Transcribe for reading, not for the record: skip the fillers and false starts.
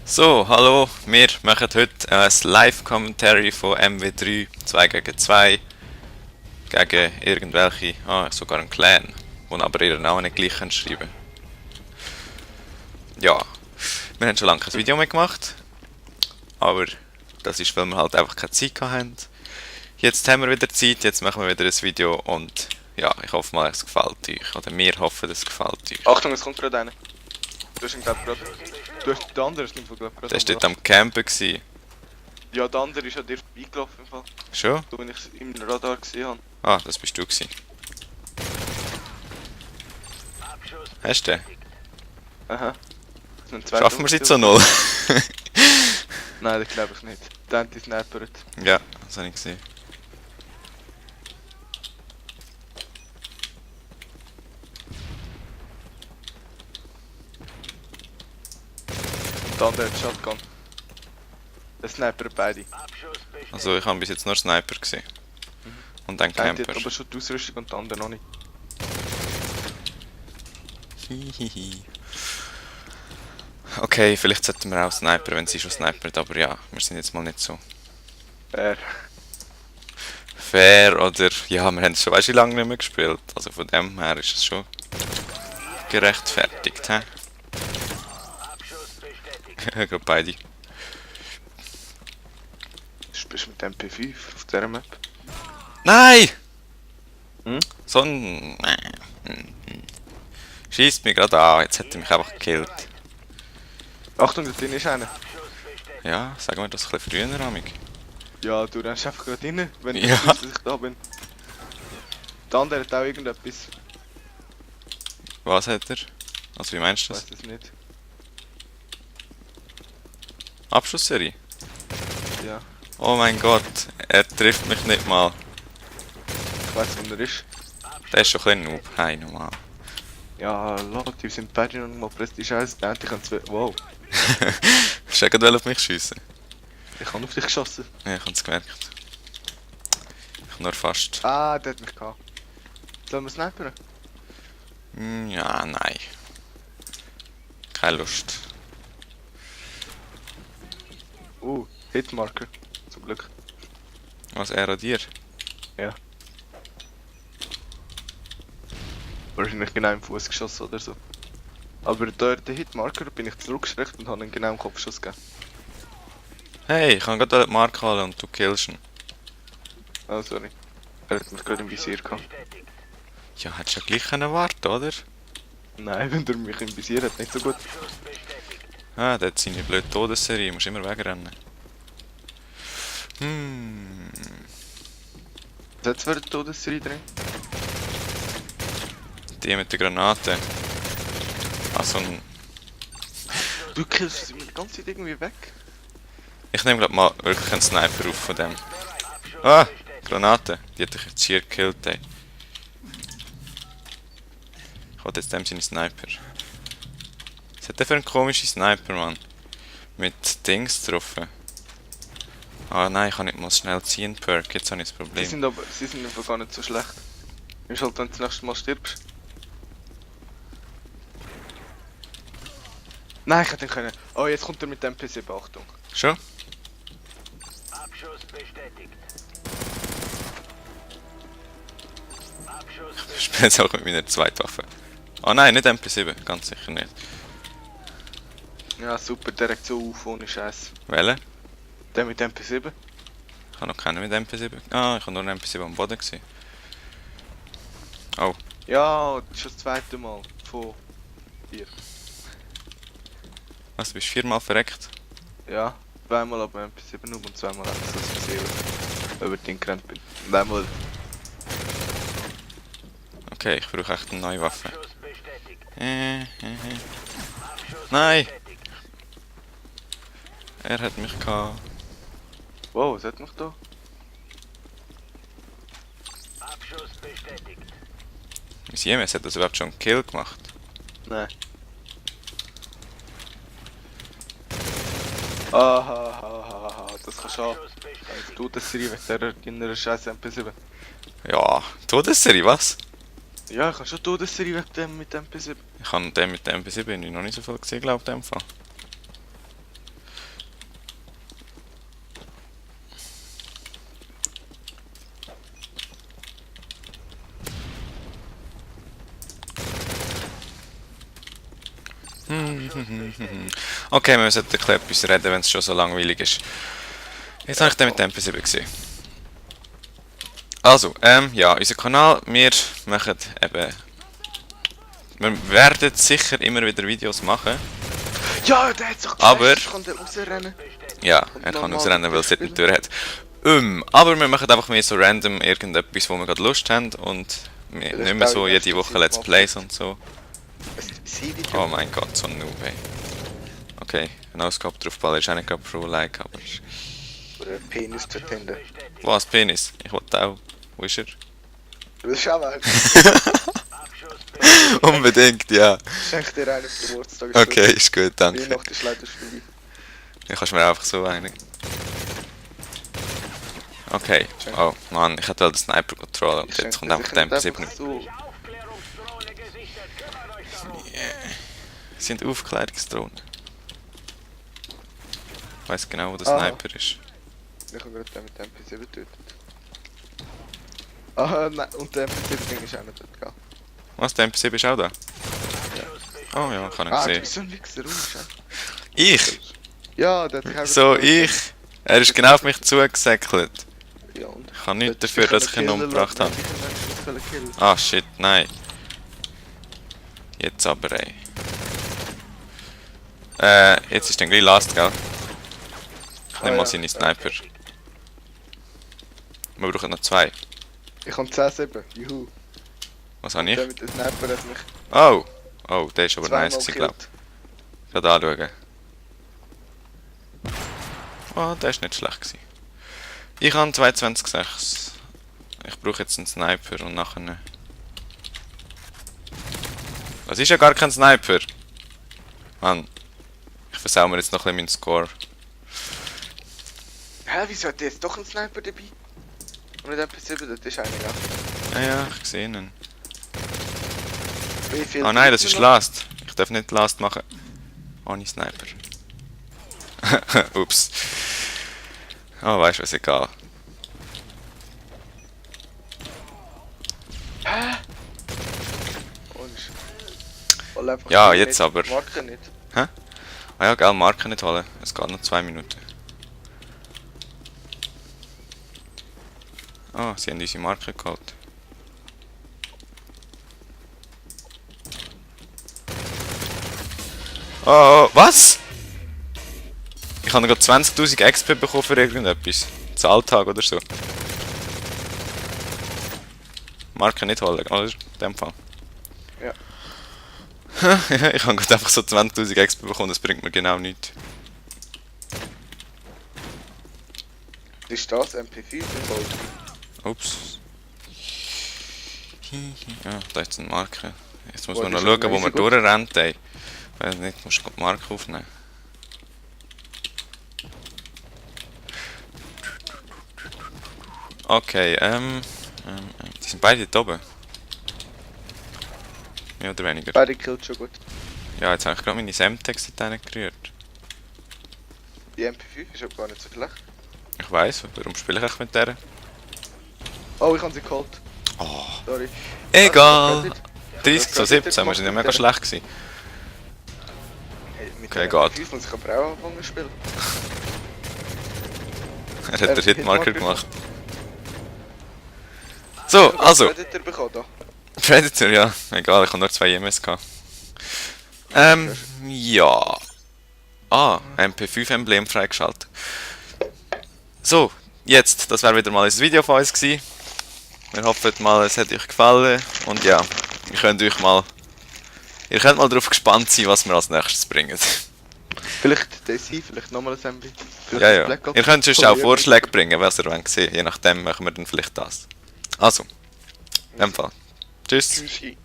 So, hallo, wir machen heute ein Live-Commentary von MW3 2 gegen 2 gegen irgendwelche, sogar einen Clan, die aber ihren Namen nicht gleich schreiben können. Ja, wir haben schon lange kein Video mehr gemacht, aber das ist, weil wir halt einfach keine Zeit hatten. Jetzt haben wir wieder Zeit, jetzt machen wir wieder ein Video und ja, ich hoffe mal, es gefällt euch, oder wir hoffen, es gefällt euch. Achtung, es kommt gerade einer. Du hast ihn glaub gerade. Du hast den anderen im Fall glaub gerade. Der war dort am Campen gewesen. Ja, der andere ist an dir vorbeigelaufen im Fall. Schon? So, wenn ich es im Radar gesehen habe. Ah, das bist du gewesen. Hast du den? Aha. Schaffen wir es jetzt zu null? Nein, das glaube ich nicht. Der hat die snipert. Ja, das habe ich gesehen. Und der andere hat Shotgun. Der snipert beide. Also ich habe bis jetzt nur Sniper gesehen. Und dann Der eine Camper. hat aber schon die Ausrüstung und der andere noch nicht. Hihihi. Okay, vielleicht sollten wir auch Sniper, wenn sie schon snipert, aber ja, wir sind jetzt mal nicht so fair oder ja, wir haben es schon weißt du wie lange nicht mehr gespielt. Also von dem her ist es schon gerechtfertigt, hä? Gerade beide. Spielst du mit dem MP5 auf dieser Map? Nein! Hm? So ein... Schießt mich gerade an, jetzt hätte er mich einfach gekillt. Achtung, da drin ist einer. Ja, sagen wir das ein bisschen früher, Amig. Ja, du rennst einfach gerade rein, wenn du Ja. weißt, dass ich da bin. Der andere hat auch irgendetwas. Was hat er? Also wie meinst Ich du das? weiß es nicht. Abschussserie? Ja, Oh mein Gott, er trifft mich nicht mal. ich weiß, wo er ist. Der ist schon ein bisschen Noob. Hi, normal. Ja, Leute, die sind beide noch mal Prestige 1. Der eine kann zwei. Wow, Hast du gerade auf mich schiessen? ich habe auf dich geschossen. Ja, ich hab's gemerkt. Ich nur fast. Ah, der hat mich gehabt. Sollen wir snipern? Ja, nein. Keine Lust. Hitmarker. Zum Glück. Was, er an dir? Ja. Wahrscheinlich genau im Fuß geschossen oder so. Aber durch den Hitmarker bin ich zurückgeschreckt und habe einen genau im Kopfschuss gegeben. Hey, ich kann gerade die Marke holen und du killst ihn. Oh, sorry. Er hat mich gerade im Visier gehabt. Ja, hättest du ja gleich können warten, oder? Nein, wenn er mich im Visier hat, nicht so gut. Ah, der hat seine blöde Todesserie, musst immer wegrennen. Was hat es für eine Todesserie drin? Die mit der Granate. Ah, so ein... Du killst sie mir die ganze Zeit irgendwie weg. Ich nehme glaub mal wirklich einen Sniper auf von dem. Ah! Granate. Die hat dich jetzt hier gekillt, ey. Ich wollte jetzt dem seine Sniper. Was hat der für einen komischen Sniper, Mann? Mit Dings getroffen. Ah nein, ich kann nicht mal schnell ziehen, Perk. Jetzt habe ich das Sie Problem. sind einfach gar nicht so schlecht. Ist halt, wenn du das nächste Mal stirbst. Nein, ich hätte ihn können. Oh, jetzt kommt er mit dem PC, Beachtung. Schon? Abschuss bestätigt. Ich spiele jetzt auch mit meiner Zweitwaffe. Oh nein, nicht MP7, ganz sicher nicht. Ja, super, direkt so auf, ohne Scheiß. Welche? Der mit MP7? Ich habe noch keinen mit MP7. Ah, ich habe nur einen MP7 am Boden gesehen. Oh. Ja, das ist das zweite Mal von dir. Was, du bist viermal verreckt? Ja, zweimal ab dem MP7 und zweimal einfach so das gesehen, über den gerannt bin. Und einmal. Okay, ich brauche echt eine neue Waffe. Abschuss bestätigt. Nein! Er hat mich gehabt. Wow, was hat mich da? Abschuss bestätigt. Wie jemals hat das überhaupt schon einen Kill gemacht? Nein. Aha, das kannst du auch. Abschuss bestätigt. Ich tue das Serie wegen der scheiß MP7. Ja, Todesserie, was? Ja, ich kann schon Todesserie wegen dem mit MP7. Ich habe den mit der MP7 noch nicht so viel gesehen, glaube ich, in dem Fall. Okay, wir sollten ein bisschen etwas reden, wenn es schon so langweilig ist. Jetzt habe ich den mit dem MP7 gesehen. Also, ja, unser Kanal, wir machen eben... Wir werden sicher immer wieder Videos machen. Ja, der hat sich Aber- ich kann den rausrennen. Ja, er kann ausrennen, weil es dort eine Tür hat. Aber wir machen einfach mehr so random irgendetwas, wo wir gerade Lust haben und nicht mehr so jede Woche Let's Plays und so. Video. Oh mein Gott, so ein Noob, ey. Okay, ein Ausgabe draufballen ist auch nicht gerade pro-like, aber... Oder Penis zu finden. Was, Penis? Ich wollte auch. Wo ist er? Du willst auch mal. Unbedingt, ja. Schenk dir einen für Geburtstag. Okay, ist gut, danke. Weihnachten ist leider vorbei. Ich kannst mir einfach so einen. Okay. Oh Mann, ich hätte den Sniper Controller und jetzt kommt einfach der MP7. So. Aufklärungsdrohne gesichtet. Kümmert euch darum. Es sind Aufklärungsdrohnen. Ich weiss genau, wo der Aha. Sniper ist. Ich habe gerade den mit dem MP7 getötet. Ah, nein, und der MP7-Ding ist auch nicht dort, gell? Was, der MP7 ist auch da? Oh ja, kann ich Ah, du sehen. bist so ein Wichser, unschön. Ich? Ja, der hat sich So, ich? Er ist genau auf mich zugesäckelt. Ja, und? Ich kann nichts dafür, dass ich ihn umgebracht habe. Ah shit, nein. Jetzt aber ey. Jetzt ist dann gleich Last, gell? Ich nehme mal seine Sniper. Wir brauchen noch 2. Ich habe 10-7, juhu. Was habe ich? Der mit dem Sniper hat mich Oh! Oh, der ist aber zweimal nice gewesen, glaub gekillt. ich. Gerade anschauen. Oh, der ist nicht schlecht gewesen. Ich habe 22,6. Ich brauche jetzt einen Sniper und nachher... Das ist ja gar kein Sniper! Mann. Ich versau mir jetzt noch ein bisschen meinen Score. Hä, wieso hat der jetzt doch einen Sniper dabei? Und nicht MP7, das ist einer, ja. Ja, ich sehe ihn. Wie viel Oh nein, das Typen ist noch? Last. Ich darf nicht Last machen. Ohne Sniper. Ups. Oh, weißt du was, egal. Ohne Sch- Hol einfach Ja, die jetzt mit, aber. Marke nicht. Ah ja, gell, Marke nicht holen. Es geht noch 2 Minuten. Oh, sie haben unsere Marke geholt. Oh, was? Ich habe gerade 20.000 XP bekommen für irgendetwas. Zum Alltag oder so. Marke nicht holen, oder? In dem Fall. Ja. Ich habe gerade einfach so 20.000 XP bekommen, das bringt mir genau nichts. Was ist das? MP5 im Gold? Ups. Ja, da ist eine Marke. Jetzt muss Oh, man das noch ist schauen, wo man riesig gut. durchrennt, ey. Weil nicht, musst du die Marke aufnehmen. Okay, die sind beide dort oben. Mehr oder weniger. Beide killt schon gut. Ja, jetzt habe ich gerade meine Semtex dort gerührt. Die MP5 ist aber gar nicht so schlecht. Ich weiss, warum spiele ich eigentlich mit der? Oh, ich habe sie geholt. Oh. Sorry. Egal! Ah, 30 zu 17, wir sind ja mega schlecht gewesen. Hey, mit Okay, der geht. MP5 muss ich aber auch anfangen zu spielen. Er hat den Hitmarker Hitmarker gemacht. So, also. Predator bekommen da. Predator, ja. Egal, ich habe nur 2 EMS gehabt. Ja. Ah, MP5-Emblem freigeschaltet. So, jetzt, das wäre wieder mal ein Video von uns gewesen. Wir hoffen mal, es hat euch gefallen. Und ja, ihr könnt mal darauf gespannt sein, was wir als nächstes bringen. Vielleicht DC, vielleicht nochmal ein MB. Vielleicht Ja, ein ja. Black Ops. Ihr könnt sonst auch Vorschläge bringen, was ihr wollt sehen. Je nachdem machen wir dann vielleicht das. Also, in dem Fall. Tschüss. Tschüssi.